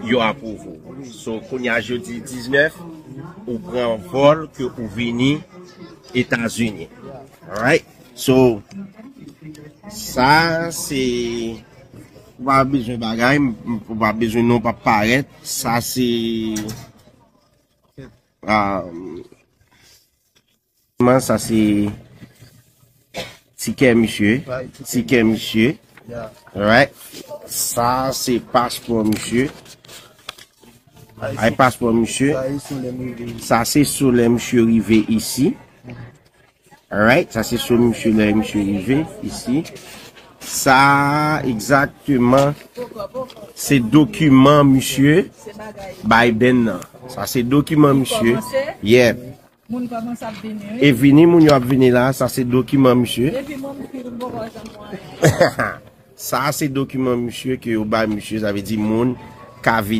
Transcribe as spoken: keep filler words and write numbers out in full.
yo apwouve w. So, kounye a jodi diznèf, ou pran vòl ke ou vini Etazini. Alright? So, sa se, ou pa bezwen bagay, ou pa bezwen non, pa parèt. Sa se, ah, sa se tikè misye, tikè misye. Alright? Sa se paspò misye. Ay, paspò misye. Sa se sou lè misye rive isi. Alright, sa se sou misye lè misye rive isi. Sa egzakteman se dokiman misye Biden nan. Sa se dokiman misye. Yeah. Moun kòmanse ap vini, wi. E vini, moun yo ap vini la, sa se dokiman misye. Depi mwen m fin, m poko janm wè. Sa se dokiman misye ke yo bay misye, sa vle di moun ka vini.